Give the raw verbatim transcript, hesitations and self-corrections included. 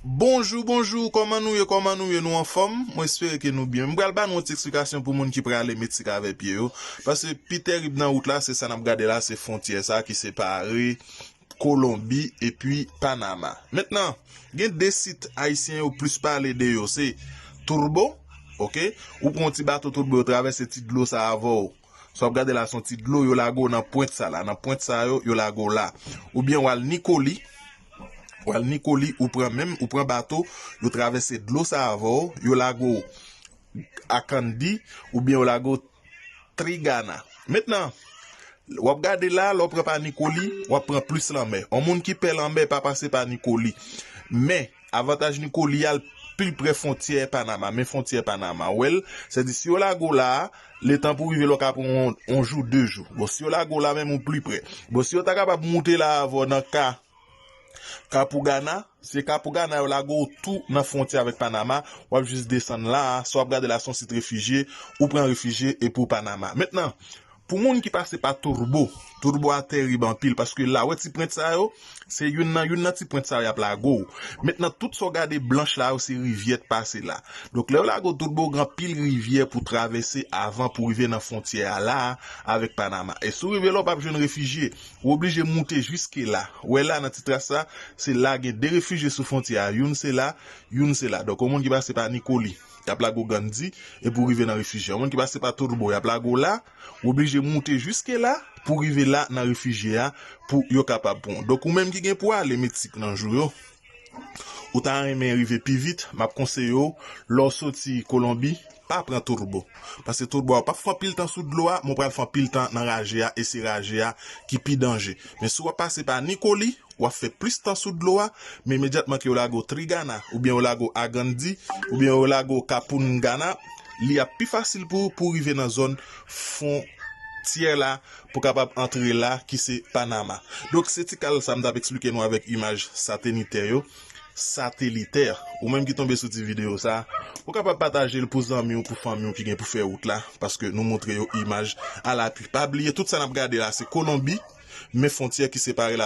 Bonjou, bonjou, kòman nou ye, kòman nou ye, nou anfòm? Mwen espere ke nou byen. Mwen pral ba nou yon ti eksplikasyon pou moun ki prale Meksik avè pye yo. Paske pi terib nan wout la, se sa n ap gade la, se fwontyè sa ki separe Kolonbi epi Panama. Mentnan, gen de sit ayisyen yo plis pale de yo, se Turbo, oke? Ou pran yon ti bato Turbo, yo travèse ti dlo sa avè w. Sa w ap gade la, se yon ti dlo, yo lage w nan pwent sa la. Nan pwent sa yo, yo lage w la. Oubyen w al Nikoli, w al Nikoli, ou pran menm, ou pran bato, yo travèse dlo sa avè w, yo lage w Akandi, oubyen yo lage w Trigana. Mentnan, w ap gade la, lè w pran pa Nikoli, w ap pran plis lanmè. Yon moun ki pè lanmè pa pase pa Nikoli. Men, avantaj Nikoli a, l pi pre fwontyè Panama. Men fwontyè Panama, w wè l, se di si yo lage w la a, letan pou rive la, w ka pran yon, yon jou, de jou. Bon, si yo lage w la menm, ou pli pre. Bon, si yo ta kapab moute la avè w nan ka Kapugana, se Kapugana yo lage w tou nan fwontyè avèk Panama, w ap jis desann la a, sa w ap gade la se yon sit refijye, ou pran refijye epi w Panama. Mentnan, pou moun ki pase pa Turbo, Turbo a terib anpil, paske la, wè ti pwent sa yo, se youn nan, youn nan ti pwent sa yo y ap lage w. Mentnan, tout sa w gade blanch la yo, se rivyè k pase la. Donk, lè yo lage w Turbo, gen anpil rivyè pou travèse avan pou rive nan fwontyè a la a, avèk Panama. E si w rive la, w p ap jwenn refijye. Ou oblije moute jiske la. Ou wè la nan ti tras sa, se la gen de refijye sou fwontyè a. Youn se la, youn se la. Donk, yon moun ki pase pa Nikoli, y ap lage w Gandi, epi w rive nan refijye. Yon moun ki pase pa Turbo, y ap lage w la, ou oblije moute jiske la pou rive la nan refijye a, pou yo kapab pran w. Donk, ou menm ki gen pou ale Meksik nan jou yo, ou ta renmen rive pi vit, m ap konseye w, lè w soti Kolonbi, pa pran Turbo. Paske Turbo a, w p ap fè anpil tan sou dlo a, men w pral fè anpil tan nan raje a, e se raje a ki pi danje. Men si w ap pase pa Nikoli, w ap fè plis tan sou dlo a, men imedyatman ke yo lage w Trigana, oubyen yo lage w Agandi, oubyen yo lage w Kapungana, li ap pi fasil pou, pou rive nan zòn fwontyè la, pou kapab antre la, ki se Panama. Donk, se ti kal sa m t ap eksplike nou avèk imaj satelitè yo. Satelitè. Ou menm ki tonbe sou ti videyo sa, ou kapab pataje l pou zanmi w, pou fanmi w ki gen pou fè wout la, paske nou montre yo imaj alapui. Pa bliye, tout sa n ap gade la, se Kolonbi, men fwontyè ki separe la